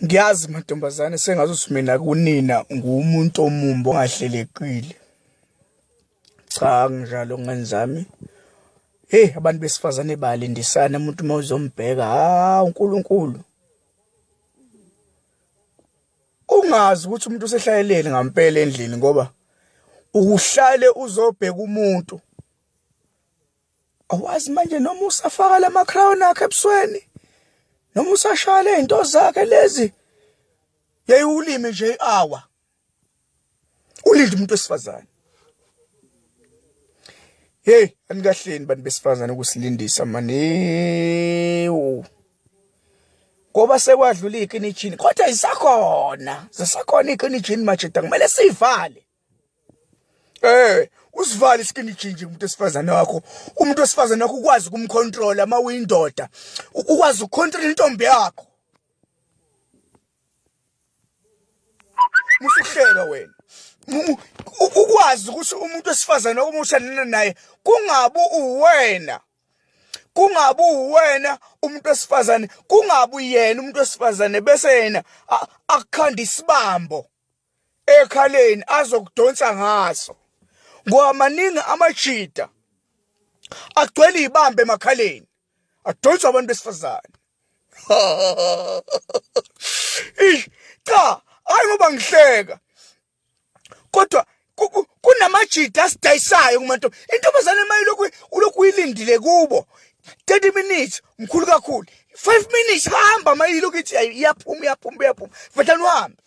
Ngiyazi mantombazane sengazuthi mina kunina ngumuntu omumbi ongahlelekile. Cha nginjalo ngane zami. Hey abantu besifazane bayalindisana umuntu uma uzombheka ha uNkulunkulu. Ungazi ukuthi umuntu usehlayeleni ngampela endlini ngoba ukuhlale uzobheka umuntu awazi manje noma usafaka lama crown akhe ebusweni noma usashaya lezinto zakhe lezi yayiwulimi nje iawa ulinde umuntu wesifazane. Hey anikahleni bantu besifazane ukusilindisa mani ngoba sekwadlula ikinijini kodwa isakhona zisakhona ikinijini majida kumele sivale. Eh, usivale iskinny ginger umuntu wesifazane wakho. Umuntu wesifazane wakho ukwazi ukumcontrol uma uyindoda. Ukwazi ukucontrol intombi yakho. Musuhleka wena. Ukwazi ukuthi umuntu wesifazane uma ushanana naye kungabu uwena. Kungabu uwena umuntu wesifazane, kungabu yena umuntu wesifazane bese yena akukhanda isibambo. ekhaleni azokudonsa ngaso ngoba maningi amajita agcwele ibambe emakhaleni adonswa abantu besifazane. Ish cha, hayi ngoba ngihleka kodwa kunamajita asidayisayo kumantombi. Intombazane mayilokhu ulokhu uyilindile kubo 30 minutes mkhulu kakhulu, 5 minutes hamba mayilokhu ithi iyaphuma iyaphuma iyaphuma vethani uhambe.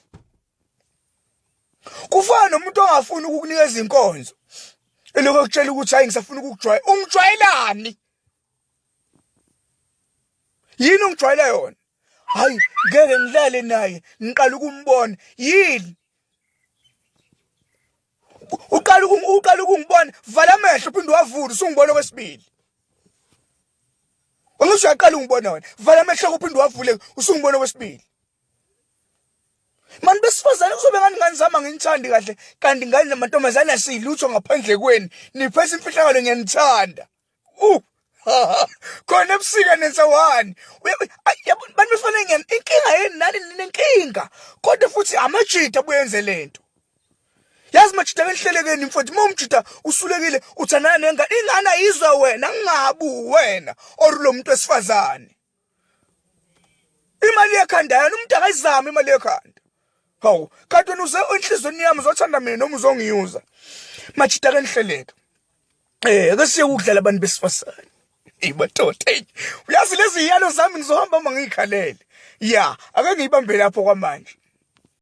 Kufana nomuntu ongafuni ukukunikeza inkonzo elokhu ekutshela ukuthi hayi ngisafuna ukukujwayela. Ungijwayelani? Yini ungijwayela yona? Hayi ngeke ngilale naye ngiqala ukumbona. Yini? Uqala uqala ukungibona, vala amehlo uphinde uwavule usungibona okwesibili. Angisho uyaqala ungibona wena, vala amehlo uphinde uwavule usungibona okwesibili. Mani besifazane kuzobe ngani ngani zama nginithandi kahle kanti ngani namantombazane asilutho ngaphandle kweni niphethe imfihlakalo ngiyanithanda. Khona ebusika nenza wani. Bantu besifazane ngiyan inkinga yeni nani ninenkinga kodwa futhi amajita abuyenze lento. Yazi majita kenihlelekeni mfowethu uma umjita usulekile uthandana nengane ingane ayizwa wena ngingabu wena or lo muntu wesifazane. Imali yekhanda yena umuntu akayizami imali yekhanda. Hawu, kanti wena uze enhlizweni yami uzothanda mina noma uzongiyuza. Majita kenihleleke. Ake siye ukudlala abantu besifazane. Ey madoda, ey. Uyazi lezi ziyalo zami ngizohamba uma ngiyikhalele. Ya, ake ngiyibambe lapho kwamanje.